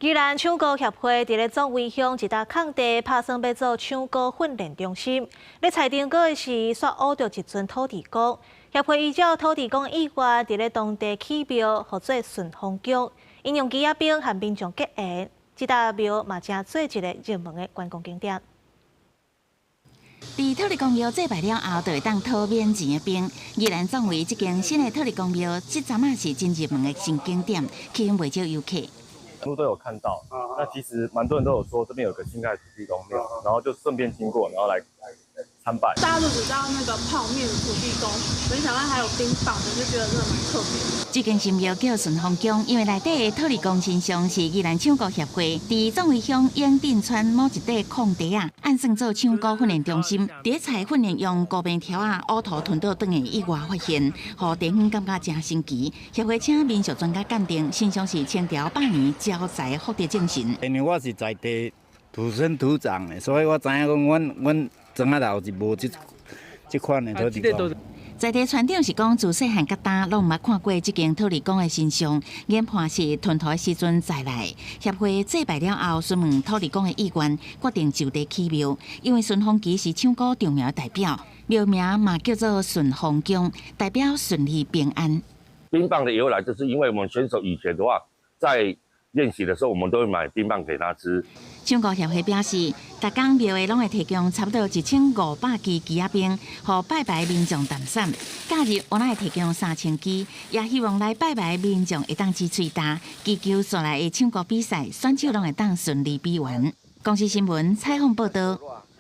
宜蘭搶孤協會佇咧壯圍鄉一搭空地，拍算欲做搶孤訓練中心。咧踩頂過的時，煞挖著一尊土地公。協會依照土地公意願，佇咧當地起廟，號做順風宮，𪜶用枝仔冰和民眾結緣，這搭廟嘛成做一個熱門的觀光景點。佇土地公廟祭拜了後，就會當討免錢的冰。宜蘭壯圍這間新的土地公廟，這陣仔是真熱門的新景點，吸引袂少遊客。路都有看到，那其實蠻多人都有說這邊有個新蓋土地公廟，然後就順便經過，然後來參拜。大家都只知道那個泡麵土地公，沒想到還有冰棒的，就覺得真的蠻特別。這間新廟叫順風宮，因為內底的土地公神像是宜蘭搶孤協會佇壯圍鄉永鎮村某一塊空地啊，按算做搶孤訓練中心，佇咧採訓練用孤冰條仔烏塗吞倒轉的意外發現，予地方感覺誠神奇。協會請民俗專家鑑定，神像是清朝百年招財福德正神。因為我是在地土生土長的，所以我知影講，阮阮莊仔頭是無這這款的土地公。在地村長是講，自細漢到大攏毋捌看過這間土地公的神像，研判是吞塗的時陣載來。協會祭拜了後，詢問土地公的意願，決定就地起廟。因為順風旗是搶孤重要代表，廟名嘛叫做順風宮，代表順利平安。冰棒的由來，就是因為我們選手以前的話，在練習的時候，我們都會買冰棒給他吃。搶孤協會表示，逐工廟會攏會提供差不多1500支枝仔冰，予拜拜民眾淡散。假日我會提供3000支，也希望來拜拜民眾會當止喙焦，祈求紲來的搶孤比賽選手攏會當順利比完。公視新聞採訪報道。